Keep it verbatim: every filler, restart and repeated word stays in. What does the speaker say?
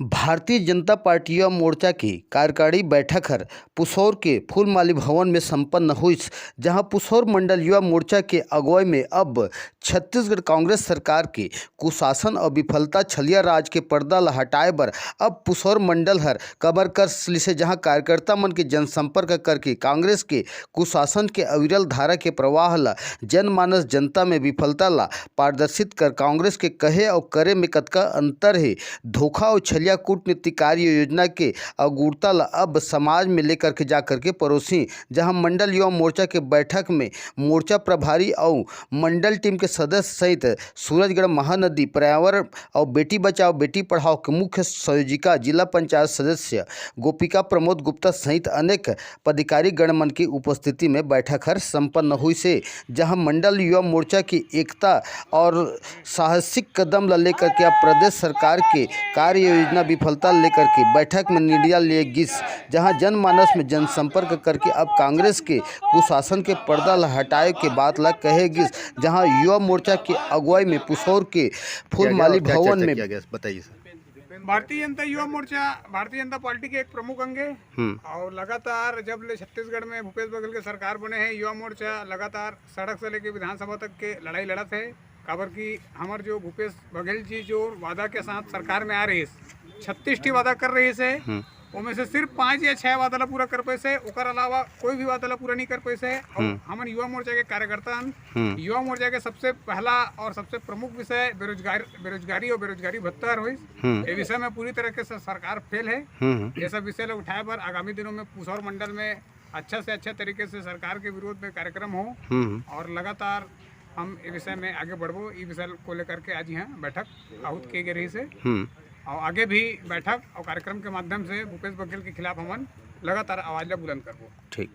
Bharatiya Janata party Yuva Morcha के कार्यकारिणी बैठक हर पुसौर के फूलमाली भवन में संपन्न होइस, जहां पुसौर मंडल युवा मोर्चा के अगुवाई में अब छत्तीसगढ़ कांग्रेस सरकार के कुशासन और विफलता छलिया राज के पर्दा ल हटाए बर अब पुसौर मंडल हर कमर कस लिसे, जहां कार्यकर्ता मन के जनसंपर्क करके कांग्रेस के कुशासन के अविरल धारा के प्रवाह ल जनमानस जनता में विफलता ला पारदर्शित कर कांग्रेस के कहे और करे में कतका अंतर हे। धोखा और छलिया कूटनीति कार्य योजना के अगुरता ला अब समाज में लेकर के जा करके परोसी, जहां मंडल युवा मोर्चा के बैठक में मोर्चा प्रभारी और मंडल टीम के सदस्य सहित सूरजगढ़ महानदी पर्यावरण और बेटी बचाओ बेटी पढ़ाओ के मुख्य संयोजिका जिला पंचायत सदस्य गोपिका प्रमोद गुप्ता सहित अनेक पदाधिकारी गण मन की उपस्थिति में बैठक हर संपन्न हुई से, जहां मंडल युवा मोर्चा की एकता और साहसिक कदम ला लेकर के अब प्रदेश सरकार के कार्य योजना विफलता लेकर के बैठक में निर्णय लिए गिस, जहां जनमानस में जनसंपर्क करके अब कांग्रेस के कुशासन के पर्दा ला हटाए के बात ला कहे गिस, जहां युवा मोर्चा की अगुवाई में पुसौर के फूलमाली भवन में बताइए सर। भारतीय जनता युवा मोर्चा भारतीय जनता पार्टी के एक प्रमुख अंग है। हम्म। और लगातार जब ले छत्तीसगढ़ में भूपेश बघेल के सरकार बने हैं, युवा मोर्चा लगातार सड़क से लेके विधानसभा तक के लड़ाई लड़त है। काबर कि हमर जो भूपेश बघेल जी जो वादा के साथ सरकार में आ रही है, छत्तीस ठी वादा कर रही है, हम्म। ओमे से सिर्फ पाँच या छह वादा ला पूरा कर पैसे, ओकर अलावा कोई भी वादा ला पूरा नहीं कर पैसे। और हम्म। हमन युवा मोर्चा के कार्यकर्ता हन। हम्म। युवा मोर्चा के सबसे पहला और सबसे प्रमुख विषय बेरोजगार, बेरोजगारी और बेरोजगारी भत्ता होइस। हम्म। ये विषय में पूरी तरह के से सरकार फेल है। हम्म। ये सब विषय ला उठाए बर आगामी दिनों में पुसौर मंडल में अच्छा से अच्छा तरीके से सरकार के विरोध में कार्यक्रम हो। हम्म। और लगातार हम ये विषय में आगे बढ़बो। ये विषय को लेकर के आज यहाँ बैठक आहूत किए गए रही से। हम्म। और आगे भी बैठक और कार्यक्रम के माध्यम से भूपेश बघेल के खिलाफ हमन लगातार आवाज ला बुलंद करबो। ठीक।